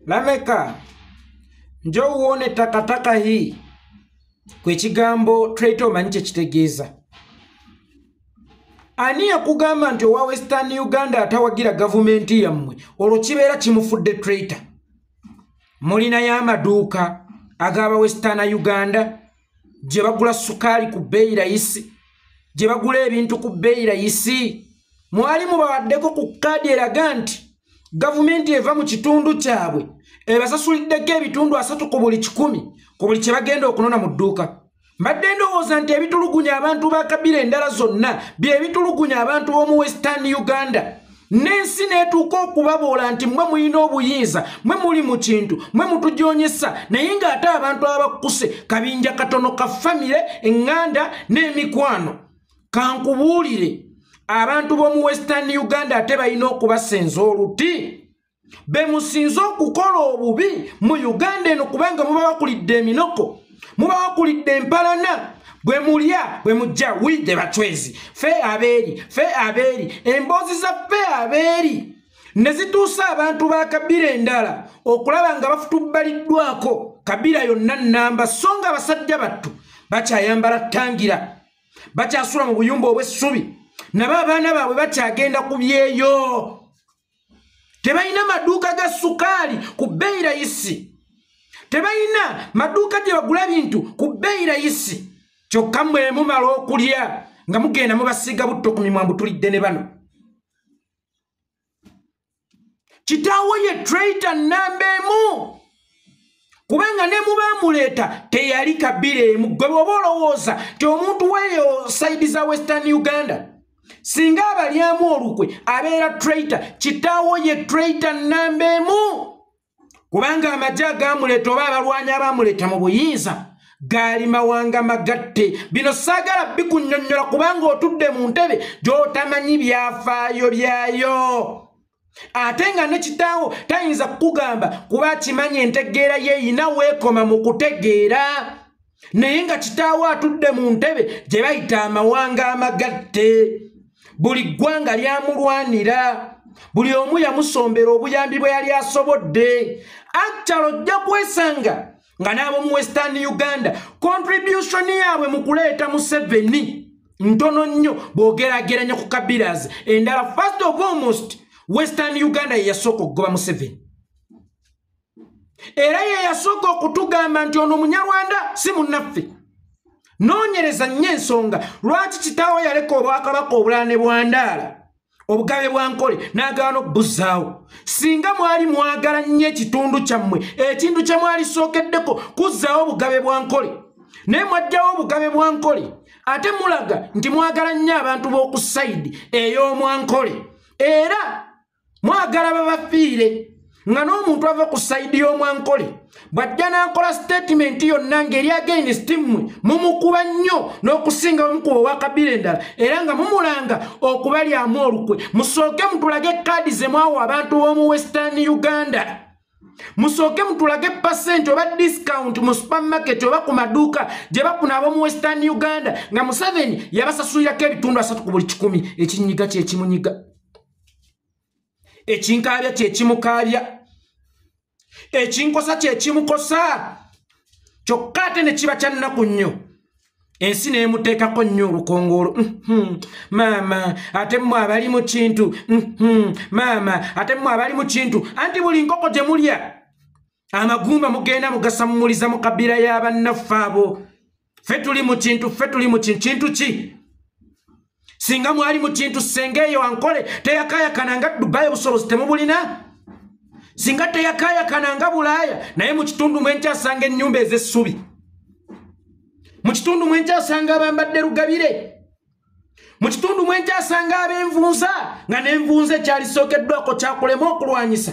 Lameka, njoo uone takataka hii. Kwe kigambo traitor omanyi kye kitegeeza. Ani yakugamba nti owa Western Uganda atawagira gavumenti yammwe olwo kibeera kimufudde traitor? Mulinayo amaduuka ag'aba Western Uganda gye bagula sukaali ku bbeeyi rayisi, gye bagula ebintu ku bbeeyi rayisi. Mwali mubawaddeko ku kaadi eraga nti gavumenti eva mu kitundu kyabwe ebasasuliddeko ebitundu 3 ku buli 100 ku buli kye bagenda okunona mu dduuka. Mbadde ndowooza nti ebitulugunya abantu ba kabila endala zonna bye bitulugunya abantu b'omu Western Uganda. N'ensi n'etuuka okubaboola nti mmwe mulina obuyinza, mmwe muli mu kintu, mmwe mutujoonyesa, naye ng'ate abantu abakkuse kabinja katono ka famire, eŋŋanda n'emikwano. Kankubuulire, abantu b'omu Western Uganda ate balina okubasenza oluti. Be musinze okukola obubi mu Uganda eno kubanga muba bakulidde eminoko, muba bakulidde empalana, bwe mulya bwe mujja widde bachwezi, fe abeeri, fe abeeri, emboozi za fe abeeri ne zituusa abantu ba kabila endala okulaba nga bafutubbaliddwako kabila yonna nnamba, so nga abasajja battu bakyayambala ttangira, bakyasula mu buyumba obw'essubi, nabo abaana baabwe bakyagenda ku byeyo. Tebalina maduuka ga sukaali ku bbeeyi rayisi, tebalina maduuka gye bagula bintu ku bbeeyi rayisi. Kyokka mmwe mumala okulya nga mugenda mubasiiga butto ku mimwa mbu tulidde ne bano. Kitaawo ye traitor nnamba emu, kubanga ne mubamuleeta teyali kabila emu. Gwe bw'oba olowooza nti omuntu weeyo sayidi za Western Uganda singa abalyamu olukwe abeera traitor, kitaawo ye traitor nnamba emu, kubanga amagye agaamuleeta oba abalwanyi abaamuleeta mu buyinza gaali mawanga magatte. Bino saagala bikunnyonnyola kubanga otudde mu ntebe gy'otamanyi byafaayo byayo. Ate nga ne kitaawo tayinza kukugamba kuba akimanyi entegeera ye eyina weekoma mu kutegeera, naye nga kitaawo atudde mu ntebe gye bayita amawanga amagatte. Buli ggwanga lyamulwanira, buli omu yamusombera obuyambi bwe yali asobodde. Actually ojja kwesanga nga n'ab'omu Western Uganda contribution yaabwe mu kuleeta Museveni ntono nnyo bw'ogeraageranya ku kabilas endala. First of almost Western Uganda ye yasooka okugoba Museveni, era ye yasooka okutugamba nti ono Munyarwanda si munnaffe. Noonyereza nnyo ensonga lwaki kitaawo yaleka obwakabaka obulala ne bwandaala obugabe bwa Nkole n'agaana okubuzzaawo. Singa mwali mwagala nnyo ekitundu kyammwe, ekintu kye mwalisookeddeko kuzzaawo obugabe bwa Nkole, naye mwajjawo obugabe bwa Nkole ate mulaga nti mwagala nnyo abantu b'oku sayidi ey'omwankole, era mwagala babafiire. Nga n'omuntu ava ku sayidi y'omwankole bw'ajja n'akola sitatimenti yonna ng'eri against mmwe, mumukuba nnyo n'okusinga bwe mukuba owa kabila endala, era nga mumulanga okubalyamu olukwe. Musooke mutulage kaadi ze mwawa abantu b'omu Western Uganda, musooke mutulage pasenti oba discount mu supermarket oba ku maduuka gye bafuna ab'omu Western Uganda nga Museveni yabasasulirako ebitundu 3 ku buli 100. Ekinyiga kye kimunyiga, ekinkaabya kye kimukaabya, ekinkosa kye kimukosa. Kyokka ate ne kiba kya nnaku nnyo, ensi n'emuteekako nnyo olukongoolo. Maama ate mmwe abali mu kintu, maama ate mmwe abali mu kintu. Anti buli nkoko gye mulya amagumba mugenda mugasamumuliza mu kabila y'abannaffe abo. Ffe tuli mu kintu, ffe tuli mu kintu. Kintu ki? Singa mwali mu kintu, ssenga eyo Ankole teyakaayakana nga Dubai, obusobozi temubulina. Singa teyakaayakana nga Bulaaya, naye mu kitundu mwe nkyasanga ennyumba ez'essubi, mu kitundu mwe nkyasanga abambadde lugabire, mu kitundu mwe nkyasanga ab'envunza nga n'envunza ekyalisookeddwako kyakulema okulwanyisa.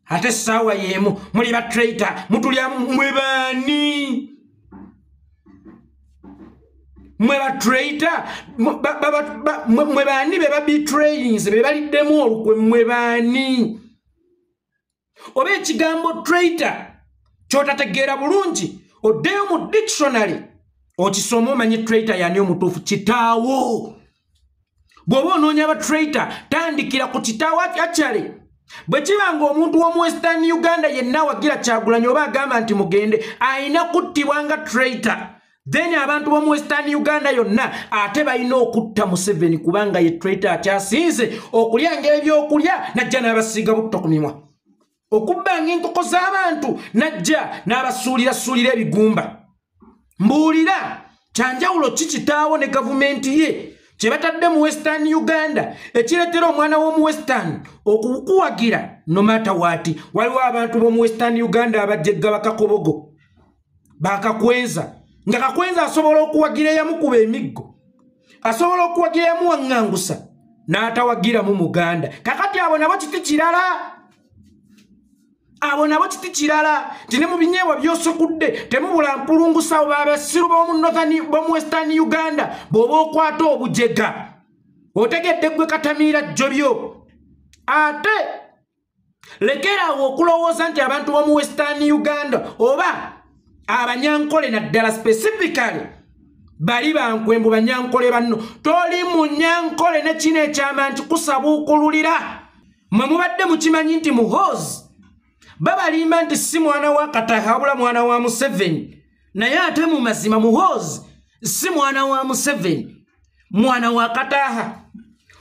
Ate essaawa y'emu muli ba traitor, mutulyamu mwe baani? Mwe ba traitor, mwe baani be ba betrayinze, be baliddemu olukwe? Mwe baani? Oba ekigambo traitor ky'otategeera bulungi, oddeyo mu dictionary okisome omanye traitor y'ani omutuufu. Kitaawo. Bw'oba onoonya ba traitor, tandikira ku kitaawo. Actually Bwe kiba ng'omuntu w'omu Western Uganda yenna awagira Kyagulanyi oba agamba nti mugende, ayina kuttibwa nga traitor. Then abantu b'omu Western Uganda yonna ate balina okutta Museveni kubanga ye traitor akyasinze okulyanga ebyokulya najja n'abasiiga butto ku mimwa, okubbanga enkoko z'abantu najja n'abasuulirasuulira ebigumba. Mbuulira kyanjawulo ki kitaawo ne gavumenti ye kye batadde mu Western Uganda ekireetera omwana w'omu Western okukuwagira no matter what? Waliwo abantu b'omu Western Uganda abajjegga bakakobogo bakakwenza, nga Kakwenza asobola okuwagira eyamukuba emiggo, asobola okuwagira eyamuwaŋŋangusa, n'atawagiramu Muganda. Kakati abo nabo kiti kirala, abo nabo kiti kirala nti ne mu binyeebwa by'osukudde temubula mpulungusa. Abo abasiru b'omu Western Uganda bw'oba okwata obujega otegedde ggwe katamiira jjobyo. Ate lekeraawo okulowooza nti abantu b'omu Western Uganda oba Abanyankole naddala specifically bali bankwembu Banyankole banno. Toli Munyankole ne kino ekyama nti kusabuukululira. Mmwe mubadde mukimanyi nti Muhoozi babalimba nti si mwana wa Kataha wabula mwana wa Museveni, naye ate mu mazima Muhoozi si mwana wa Museveni, mwana wa Kataha.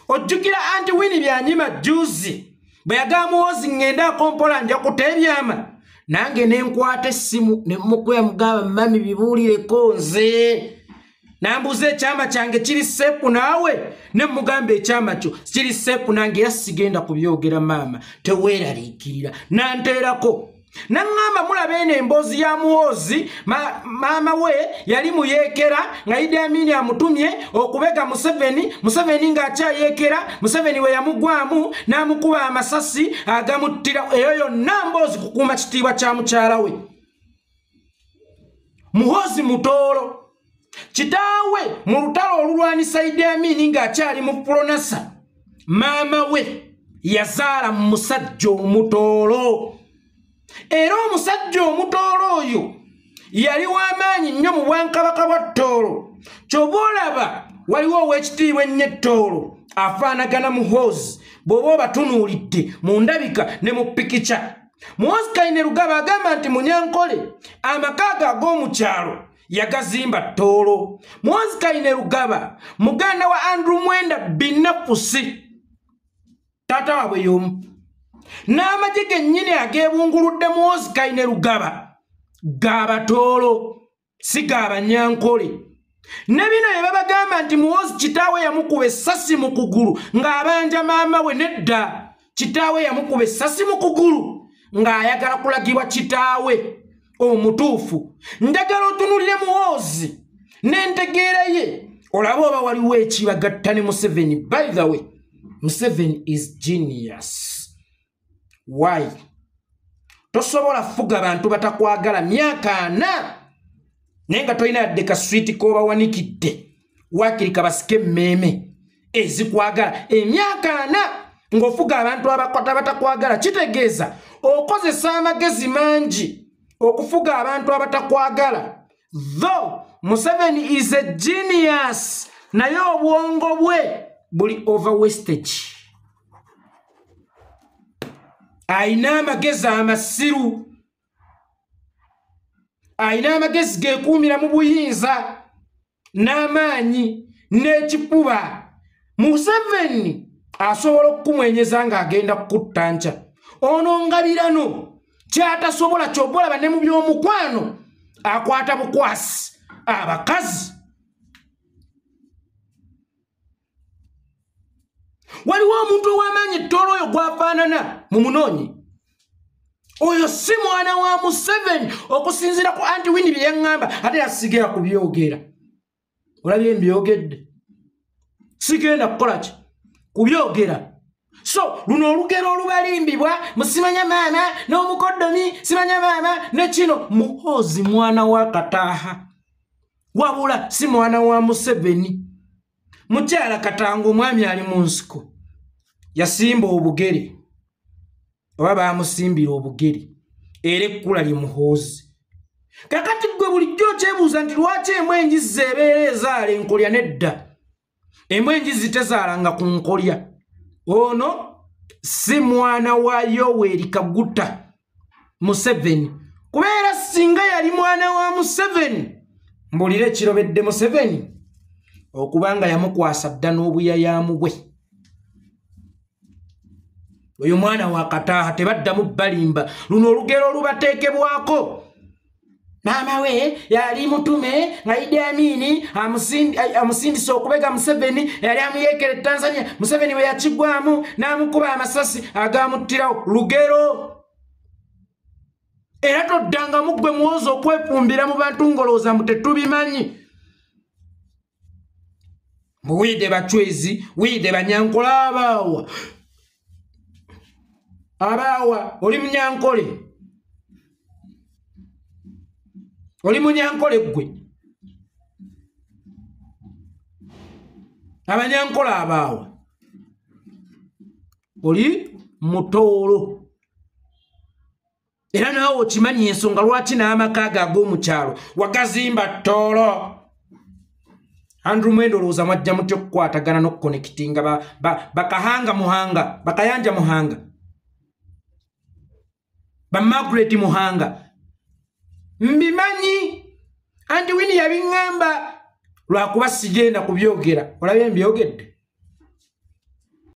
Ojjukira anti Winnie Byanyima juzi bwe yagamba Muhoozi ŋŋenda akompola nja kuta ebyama, nange ne nkwata essimu ne mukuya mugamba mami bibuulireko nze, nambuuza ekyama kyange kiri seepu naawe, ne mugamba ekyama kyo kiri seepu nange era sigenda kubyogera maama, teweeraliikirira. Nanteerako naŋŋamba mulaba eno emboozi ya Muhoozi, maama we yali muyeekera nga Idi Amin amutumye okubega Museveni, Museveni ng'akyayeekera, Museveni we yamugwamu n'amukuba amasasi agamuttira. Eyo yonna mboozi kukuuma kitiibwa kya mukyala we. Muhoozi mutoolo, kitaawe mu lutalo olulwanisa Idi Amin ng'akyali mu Pulonasa, maama we yazaala mu musajja omutoolo. Era omusajja omutoolo oyo yali w'amaanyi nnyo mu bwankabaka bwa Tooro. Ky'oba olaba waliwo ow'ekitiibwa ennyo Ettoolo afaanagana Muhoozi bw'oba obatunuulidde mu ndabika ne mu pikica. Muhoozi Kainerugaba agamba nti Munyankole amaka ge ag'omu kyalo yagazimba Tooro. Muhoozi Kainerugaba muganda wa Andrew Mwenda Binafusi, taata waabwe y'omu. N'amagye gennyini ageebunguludde Muhoozi Kainerugaba g'Abatoolo si g'Abanyankole. Ne bino bye babagamba nti Muhoozi kitaawe yamukuba essasi mu kugulu ng'abanja maama we, nedda. Kitaawe yamukuba essasi mu kugulu ng'ayagala kulagibwa kitaawe omutuufu. Njagala otunuulire Muhoozi n'entegeera ye olabe oba waliwo ekibagatta ne Museveni. By the way, Museveni is genius. Why? Tosobola fuga bantu batakwagala myaka ana naye nga tolina yadde kaswiti k'obawanikidde, waakiri kabasike emmeeme ezikwagala. Emyaka ana ng'ofuga abantu abakwata batakwagala kitegeeza okozesa amagezi mangi okufuga abantu abatakwagala. Though Museveni is a genius, naye obwongo bwe buli over wastage. Ayina amagezi amasiru, ayina amagezi geekuumira mu buyinza n'amaanyi n'ekifuba. Museveni asobola okukumwenyeza ng'agenda kukutta nkya. Ono ngabirano kyatasobola ky'oba olaba ne mu by'omukwano akwata bukwasi abakazi. Waliwo omuntu ow'amaanyi Ettoolo oyo gw'afaanana mumunoonye. Oyo si mwana wa Museveni okusinziira ku anti Winnie bye yaŋŋamba, ate yasigera kubyogera. Olabye mbyogedde, sigenda kukola ki kubyogera. So luno olugero olubalimbibwa musimanya maama n'omukoddomi simanya maama ne kino. Muhoozi mwana wa Kataha wabula si mwana wa Museveni. Mukyala Katanga omwami ali mu nsiko yasimba obugere oba baamusimbira obugere, era ekkula lye Muhoozi. Kakati ggwe bulijjo okyebuuza nti lwaki embwa enjizzi ebeera ezaala enkolya? Nedda, embwa enjizzi tezaalanga ku nkolya. Ono Si mwana wa Yoweri Kaguta Museveni. Kubeera singa yali mwana wa Museveni, mbulire ekirobedde Museveni okubanga yamukwasa dda n'obuyayaamu bwe. Oyo mwana wa Kataaha tebaddamu balimba. Luno olugero olubateekebwako. Maama we yali mutume nga Idi Amini amusindise okubega Museveni, yali amuyeekera e Tanzania. Museveni we yakigwamu n'amukuba amasasi agamuttirawo. Lugero. Era toddangamu ggwe muwoza okwefumbira mu bantu ng'olowooza mbu tetubimanyi. Wiide bachwezi, wiide banyankole abaawa. Abaawa, oli munyankole. Oli munyankole ggwe. Abanyankole abaawa. Oli mutoolo. Era naawe okimanyi ensonga lwaki n'amaka ago ag'omu kyalo wagazimba ttoolo. Andrew Mwenda olowooza mwajja mutya okukwatagana n'okukonekitinga bakahanga Muhanga, bakayanja Muhanga, ba Margaret Muhanga. Mbimanyi, anti Wini yabiŋŋamba lwakuba sigenda kubyogera. Olabye mbyogedde.